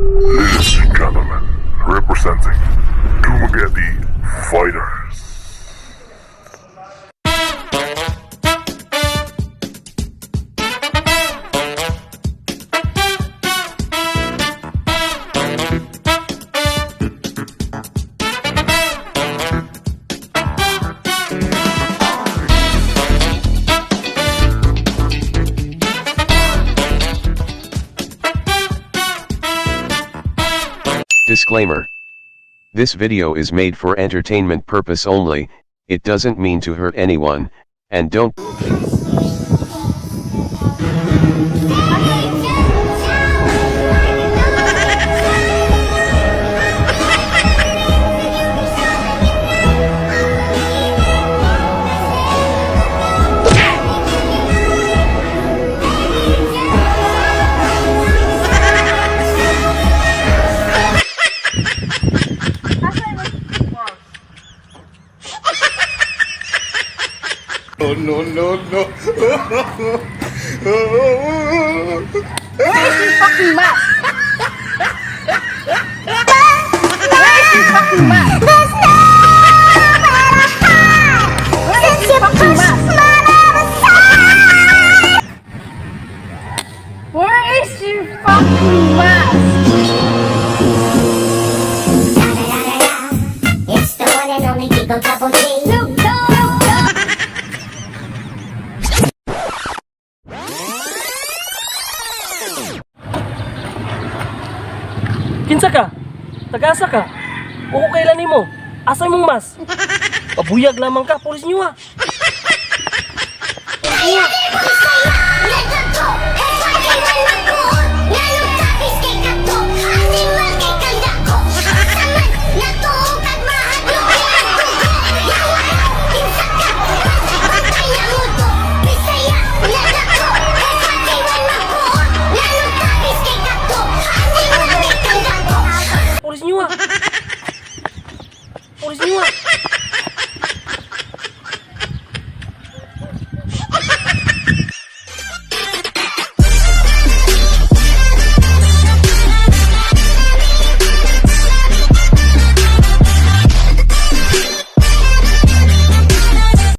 Ladies and gentlemen, representing Dumaguete Fighters. Disclaimer. This video is made for entertainment purpose only, it doesn't mean to hurt anyone, and don't Oh no. Where is your fucking mask? Where is your fucking mask? Where is your fucking mask? Where is your fucking mask? It's the one and only Eagle Double G. No, no, no. Kinsa ka? Tagasa ka? O kung kailan nimo? Asa imong mas? Pabuyag lamang ka, pulis niyo ah. Pulis niyo ah. Pulis niyo ah.